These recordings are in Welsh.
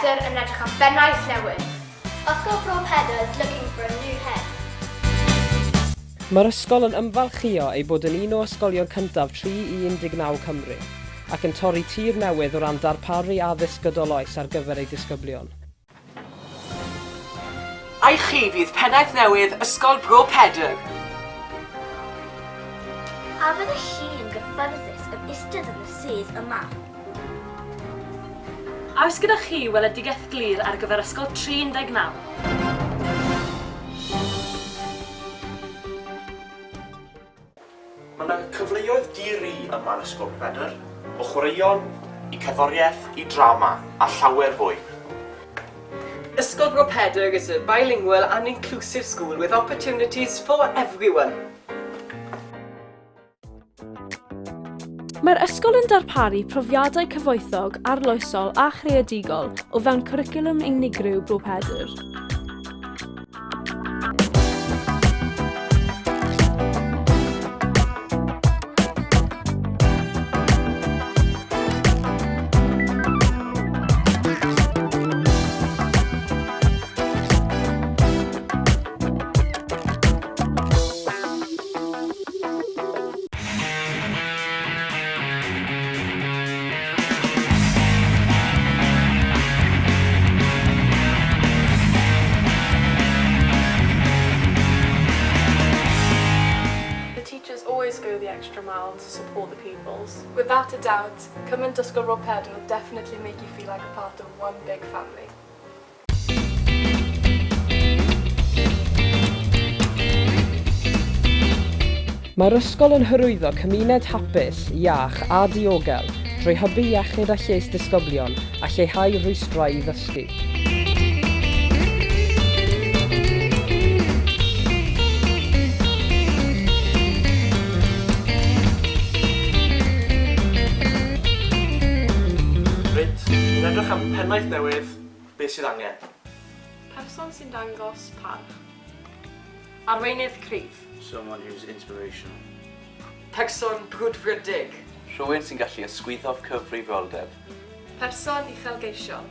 Pedr yn edrych am bennaeth newydd. Ysgol Bro Pedr is looking for a new head. Mae'r ysgol yn ymfalchïo ei bod yn un o ysgolion cyntaf 3 i 19 Cymru, ac yn torri tir newydd o ran darparu addysg gydol oes ar gyfer ei disgyblion. Ai chi fydd pennaeth newydd Ysgol Bro Pedr? A fyddech chi yn gyffyrddus yn eistedd yn y sedd yma? A oes gyda chi weledigaeth glir ar gyfer Ysgol 39? Mae 'na cyfleoedd di-ri yma yn Ysgol Pedr, o chwaraeon, i cerddoriaeth, i drama, a llawer fwy. Ysgol Bro Pedr is a bilingual and inclusive school with opportunities for everyone. Mae'r ysgol yn darparu profiadau cyfoethog, arloesol a chreadigol o fewn cwricwlwm unigryw Bro Pedr. The teachers always go the extra mile to support the pupils. Without a doubt, come and Ysgol Bro Pedr will definitely make you feel like a part of one big family. Mae'r ysgol yn hyrwyddo cymuned hapus, iach a diogel drwy hybu iechyd a lles disgyblion a lleihau rhwystrau i ddysgu. Reit, ni'n edrych am pennaeth newydd, beth sydd angen? Person sy'n dangos parch. Arweinydd cryf. Someone who's inspirational. Person brwdfrydig. Rhywun sy'n gallu ysgwyddo cyfrifoldeb. Person uchelgeisiol.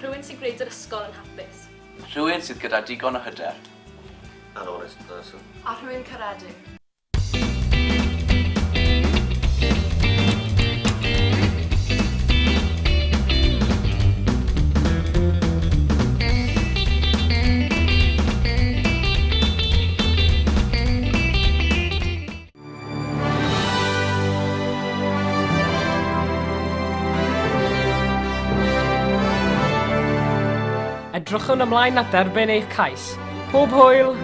Rhywun sy'n gwneud yr ysgol yn hapus. Rhywun sydd gyda digon o hyder. An honest person. A rhywun caredig. Edrychwn ymlaen at dderbyn eich cais. Pob hwyl!